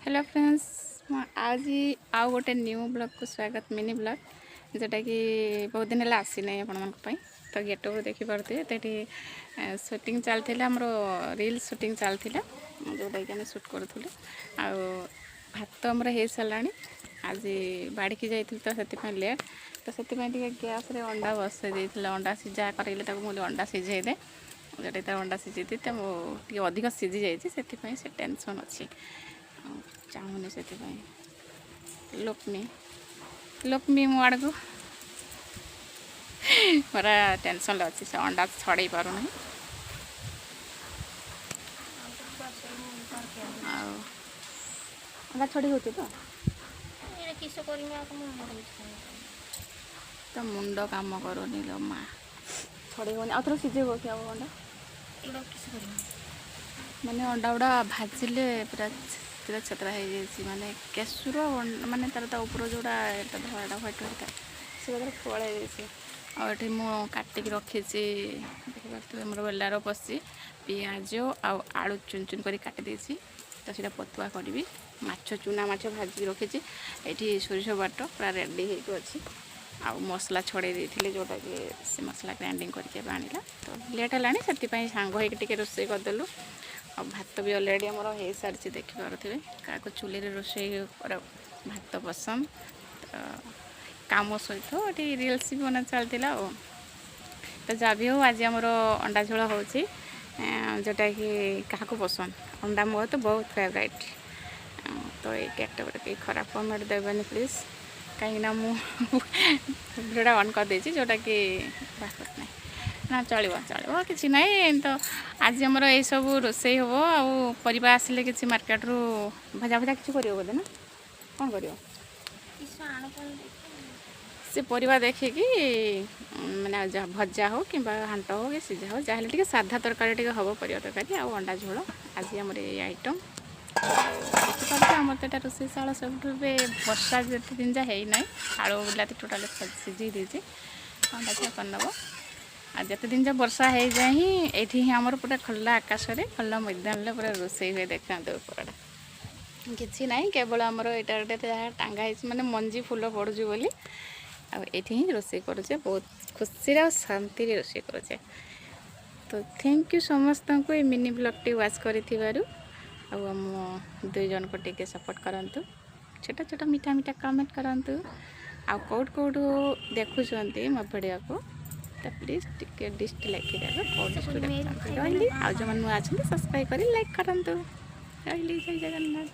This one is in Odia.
ହ୍ୟାଲୋ ଫ୍ରେଣ୍ଡସ୍, ମୁଁ ଆଜି ଆଉ ଗୋଟେ ନ୍ୟୁ ବ୍ଲଗ୍କୁ ସ୍ୱାଗତ। ମିନି ବ୍ଲଗ୍, ଯେଉଁଟାକି ବହୁତ ଦିନ ହେଲା ଆସିନାହିଁ ଆପଣମାନଙ୍କ ପାଇଁ। ତ ଗେଟଅପ୍ ଦେଖିପାରୁଥିବେ, ତ ଏଠି ସୁଟିଂ ଚାଲିଥିଲା, ଆମର ରିଲ୍ ସୁଟିଂ ଚାଲିଥିଲା, ଯେଉଁଟାକି ଆମେ ସୁଟ୍ କରୁଥିଲୁ। ଆଉ ଭାତ ଆମର ହେଇସାରିଲାଣି। ଆଜି ବାଡ଼ିକି ଯାଇଥିଲି, ତ ସେଥିପାଇଁ ଲେଟ୍। ତ ସେଥିପାଇଁ ଟିକେ ଗ୍ୟାସ୍ରେ ଅଣ୍ଡା ବସେଇ ଦେଇଥିଲେ, ଅଣ୍ଡା ସିଝା କରିଲେ ତାକୁ। ମୁଁ ଅଣ୍ଡା ସିଝେଇ ଦେ, ଯେଉଁଟାକି ତାର ଅଣ୍ଡା ସିଝେଇ ଦିଏ। ତ ମୁଁ ଟିକେ ଅଧିକ ସିଝି ଯାଇଛି, ସେଥିପାଇଁ ସେ ଟେନସନ୍ ଅଛି, ଆଉ ଚାହୁଁନି ସେଥିପାଇଁ। ଲୁକ୍ ମି, ଲୁକ୍ ମି, ମୋ ଆଡ଼କୁ ପୁରା ଟେନସନ୍ରେ ଅଛି। ସେ ଅଣ୍ଡା ଛଡ଼େଇ ପାରୁନାହିଁ। ଆଉ ଅଣ୍ଡା ଛଡ଼େଇ ହେଉଛି ତ? ଏଇଟା କିସ କରିମି ଆଉ? ମୁଣ୍ଡ କିଛି କାମ କରୁନି। ତ ମୁଣ୍ଡ କାମ କରୁନି ଲୋ ମା, ଛଡ଼େଇ ହେଉନି। ଆଉ ଥରେ ସିଝେଇବ କି ଆଉ ଅଣ୍ଡା? ଏଇଟା କିସ କରିମି? ମାନେ ଅଣ୍ଡା ଗୁଡ଼ା ଭାଜିଲେ ପୁରା ଛେତରା ଛେତରା ହେଇଯାଇଛି। ମାନେ କେଶର, ମାନେ ତାର ତା ଉପର ଯେଉଁଟା ଏଇଟା ଧଳାଟା, ହ୍ୱାଇଟ୍ ହ୍ୱାଇଟ୍ ଥାଏ, ସେଟା ତାର ପଳେଇ ଯାଇଛି। ଆଉ ଏଠି ମୁଁ କାଟିକି ରଖିଛି, ଦେଖିପାରୁଥିବେ, ଆମର ବେଲାର ପଶି ପିଆଜ ଆଉ ଆଳୁ ଚୁନ ଚୁନ କରି କାଟି ଦେଇଛି। ତ ସେଇଟା ପତୁଆ କରିବି। ମାଛ, ଚୁନା ମାଛ ଭାଜିକି ରଖିଛି। ଏଇଠି ସୋରିଷ ବାଟ ପୁରା ରେଡ଼ି ହେଇକି ଅଛି। ଆଉ ମସଲା ଛଡ଼େଇ ଦେଇଥିଲି, ଯେଉଁଟାକି ସେ ମସଲା ଗ୍ରାଇଣ୍ଡିଙ୍ଗ କରିକି ଏବେ ଆଣିଲା। ତ ଲେଟ୍ ହେଲାଣି, ସେଥିପାଇଁ ସାଙ୍ଗ ହେଇକି ଟିକେ ରୋଷେଇ କରିଦେଲୁ। ଆଉ ଭାତ ବି ଅଲରେଡ଼ି ଆମର ହେଇସାରିଛି, ଦେଖିପାରୁଥିବେ। କାହାକୁ ଚୁଲିରେ ରୋଷେଇ କରା ଭାତ ପସନ୍ଦ? ତ କାମ ସହିତ ଏଠି ରିଲ୍ସ ବି ବନା ଚାଲିଥିଲା। ଆଉ ତ ଯାହା ବି ହଉ, ଆଜି ଆମର ଅଣ୍ଡା ଝୋଳ ହେଉଛି, ଯେଉଁଟାକି କାହାକୁ ପସନ୍ଦ ଅଣ୍ଡା? ମୋର ତ ବହୁତ ଫେଭରାଇଟ୍। ତ ଏଇ କ୍ୟାଟେଗୋରୀ କେହି ଖରାପ କମେଣ୍ଟ ଦେବେନି ପ୍ଲିଜ୍, କାହିଁକିନା ମୁଁ ଭିଡ଼ିଓଟା ଅନ୍ କରିଦେଇଛି, ଯେଉଁଟାକି ବାହାର ନାହିଁ ନା। ଚଳିବ, ଚଳିବ, କିଛି ନାହିଁ। ତ ଆଜି ଆମର ଏଇସବୁ ରୋଷେଇ ହେବ। ଆଉ ପରିବା ଆସିଲେ କିଛି ମାର୍କେଟରୁ ଭଜା ଭଜା କିଛି କରିବ ବୋଧେ, ନା କ'ଣ କରିବ? କିସ ଆଣୁଛନ୍ତି? ସେ ପରିବା ଦେଖିକି, ମାନେ ଯାହା ଭଜା ହଉ କିମ୍ବା ଘାଣ୍ଟ ହଉ କି ସିଝା ହଉ, ଯାହାହେଲେ ଟିକେ ସାଧା ତରକାରୀ ଟିକେ ହେବ, ପରିବା ତରକାରୀ ଆଉ ଅଣ୍ଡା ଝୋଳ। ଆଜି ଆମର ଏଇ ଆଇଟମ୍। ଦେଖିପାରୁଛ, ଆମର ତ ଏଇଟା ରୋଷେଇ ଶାଳ ସବୁଠୁ। ଏବେ ବର୍ଷା ଯେତେ ଦିନ ଯା ହେଇନାହିଁ, ଆଳୁ ବିଲାତି ଟୋଟାଲି ସିଝେଇ ଦେଇଛି, ଅଣ୍ଡା ଝୋଳ କରିନେବ। ଆଉ ଯେତେ ଦିନ ଯା ବର୍ଷା ହେଇଯାଏ ହିଁ, ଏଇଠି ହିଁ ଆମର ପୁରା ଖୋଲା ଆକାଶରେ, ଖୋଲା ମଇଦାନରେ ପୁରା ରୋଷେଇ ହୁଏ। ଦେଖନ୍ତୁ, ଉପରଟା କିଛି ନାହିଁ, କେବଳ ଆମର ଏଇଟା ଗୋଟେ ଯାହା ଟାଙ୍ଗା ହେଇଛି, ମାନେ ମଞ୍ଜି ଫୁଲ ପଡ଼ୁଛି ବୋଲି। ଆଉ ଏଇଠି ହିଁ ରୋଷେଇ କରୁଛେ, ବହୁତ ଖୁସିରେ ଆଉ ଶାନ୍ତିରେ ରୋଷେଇ କରୁଛେ। ତ thank you ସମସ୍ତଙ୍କୁ ଏଇ ମିନି ବ୍ଲଗ୍ଟି ୱାଚ୍ କରିଥିବାରୁ। ଆଉ ଆମ ଦୁଇ ଜଣଙ୍କୁ ଟିକେ ସପୋର୍ଟ କରନ୍ତୁ, ଛୋଟ ଛୋଟ ମିଠା ମିଠା କମେଣ୍ଟ କରନ୍ତୁ। ଆଉ କେଉଁଠୁ କେଉଁଠୁ ଦେଖୁଛନ୍ତି ମୋ ଭିଡ଼ିଓକୁ, ତ ପ୍ଲିଜ୍ ଟିକେ ଡିଷ୍ଟ୍ରିକ୍ଟ ଲେଖିଦେବେ, କେଉଁ ଡିଷ୍ଟ୍ରିକ୍ଟ ଦେଖୁଛନ୍ତି। ରହିଲି। ଆଉ ଯେଉଁମାନେ ନୂଆ ଅଛନ୍ତି, ସବସ୍କ୍ରାଇବ୍ କରି ଲାଇକ୍ କରନ୍ତୁ। ରହିଲି, ଜୟ ଜଗନ୍ନାଥ।